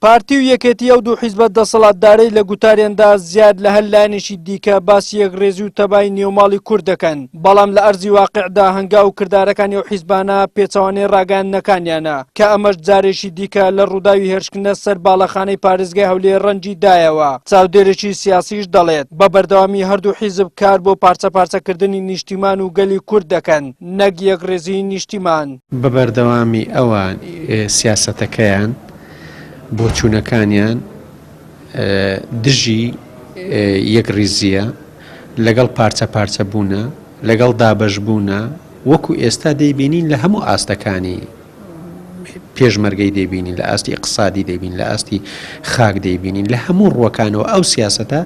پارتی و یەکێتی ئەو دوو حیزبە دەسەڵاتدارەی لە گوتاریاندا زیاد لە هەر لایەنێکی دیکە باسی یەکڕێزی و تەبایی نێوماڵی کورد دەکەن، بەڵام لە ئەرزی واقیعدا هەنگاو و کردارەکانی ئەو حیزبانە پێچەوانەی ڕاگەیاندنەکانیانە کە ئەمەش جارێکی دیکە لە ڕووداوی هێرشکردنە سەر باڵەخانەی پارێزگای هەولێر ڕەنگی دایەوە. چاودێرێکی سیاسیش دەڵێت، بە بەردەوامی هەردوو حیزب کار بۆ پارچەپارچەکردنی نیشتیمان و گەلی کورد دەکەن نەک یەکڕێزیی نیشتیمان. بە بەردەوامی ئەوان سیاسەتەکەیان، بۆچوونەکانیان دژی یەکڕیزییە، لەگەڵ پارچە پارچە بوونە، لەگەڵ دابەش بوونە، وەکو ئێستا دەیبینین لە هەموو ئاستەکانی پێشمەرگەی دەیبینین، لە ئاستی ئیقتسادی دەیبینین، لە ئاستی خاک دەیبینین، لە هەموو ڕووەکانەوە ئەو سیاسەتە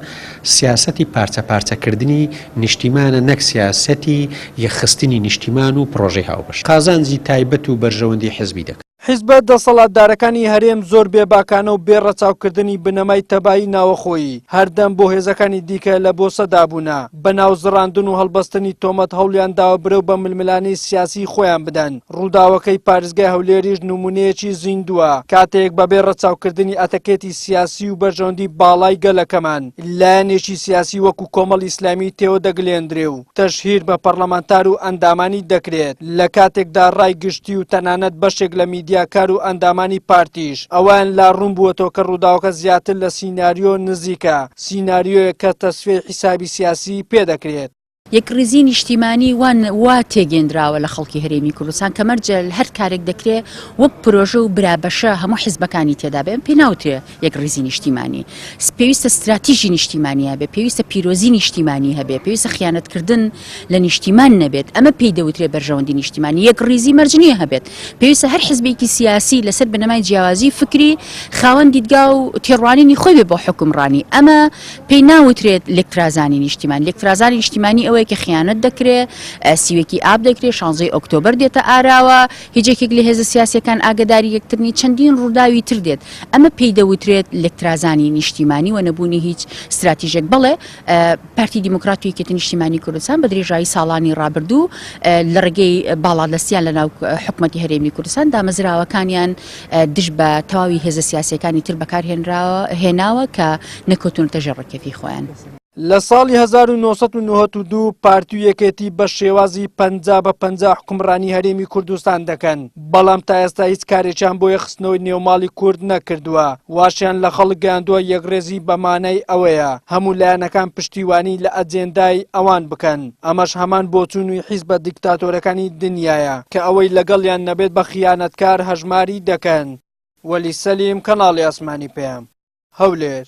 سیاسەتی پارچە پارچەکردنی نیشتیمانە نەک سیاسەتی یەکخستنی نیشتیمان و پڕۆژەی هاوبەش. قازانجی تایبەت و بەرژەوەندی حزبی دەکات. حیزبە دەسەڵاتدارەکانی هەرێم زۆر بێباکانە و بێ ڕەچاوکردنی بنەمای تەبایی ناوەخۆیی، هەردەم بۆ هێزەکانی دیکە لە بۆسەدا بوونە، بە ناو زڕاندن و هەڵبەستنی تۆمەت هەوڵیان داوە برەو بە ململانێی سیاسیی خۆیان بدەن، ڕووداوەکەی پارێزگای هەولێریش نموونەیەکی زیندووە، کاتێک بەبێ ڕەچاوکردنی ئەتەکێتی سیاسی و بەرژەوەندی باڵای گەلەکەمان، لایەنێکی سیاسی وەکو کۆمەڵی ئیسلامی تێوەدەگلێندرێ و تەشهیر بە پەڕلەمانتار و ئەندامانی دەکرێت، لە کاتێکدا ڕای گشتی و تەنانەت بەشێک لە میدیاکار و ئەندامانی پارتیش ئەوەیان لا ڕوون بووەتەوە کە ڕووداوەکە زیاتر لە سیناریۆ نزیکە، سیناریۆیەک کە تەسفیەی حیسابی سیاسی پێ دەکرێت. یەکڕیزی نیشتیمانی وا وا تێگەندراوە لە خەڵکی هەرێمی کوردستان کە مەرجە هەر کارێک دەکرێ وەک پرۆژە و برابەشە هەموو حیزبەکانی تێدا بێن پێی ناوترێ یەکڕیزی نیشتیمانی پێویستە ستراتیژی نیشتیمانی هەبێ پێویستە پیرۆزی نیشتیمانی هەبێ پێویستە خیانەتکردن لە نیشتیمان نەبێت ئەمە پێی دەوترێ بەرژەوەندی نیشتیمانی یەکڕیزی مەرج نییە هەبێت پێویستە هەر حزبێکی سیاسی لەسەر بنەمای جیاوازی فکری خاوەن دیدگا و تێڕوانینی خۆی بێ بۆ حوکمڕانی ئەمە پێی ناوترێت لێکترازانی نیشتیمان لێکترازانی نیشتیمانی ئەوەیە کە خیانەت دەکرێ سیوێکی ئاب دەکرێ شانزەی ئۆکتۆبەر دێتە ئاراوە هیچ یەکێک لە هێزە سیاسیەکان ئاگەداری یەکتر نین چەندین ڕووداوی تر دێت ئەمە پێی دەوترێت لێکترازانی نیشتیمانی و نەبوونی هیچ ستراتیژێک بەڵێ پارتی دیموکرات و یەکێتی نیشتیمانی کوردستان بە درێژایی ساڵانی ڕابردوو لە ڕێگەی باڵادەستیان لە ناو حکومەتی هەرێمی کوردستان دامەزراوەکانیان دژ بە تەواوی هێزە سیاسیەکانی تر بەکارهێنراوە هێناوە کە نەکەوتونەتە ژێر ڕکێفی خۆیان. لە ساڵی 1992 پارتی و یەکێتی بە شێوازی 50 بە 50 حوکمڕانی هەرێمی کوردستان دەکەن، بەڵام تا ئێستا هیچ کارێکیان بۆ یەکخستنەوەی نێوماڵی کورد نەکردووە، واشیان لە خەڵک گەیاندووە یەکڕێزی بە مانای ئەوەیە هەموو لایەنەکان پشتیوانی لە ئەجێندای ئەوان بکەن، ئەمەش هەمان بۆچوونی حیزبە دیکتاتۆرەکانی دنیایە کە ئەوەی لەگەڵیان نەبێت بە خیانەتکار هەژماری دەکەن. وەلی سەلیم، کەناڵی ئاسمانی پەیام، هەولێر.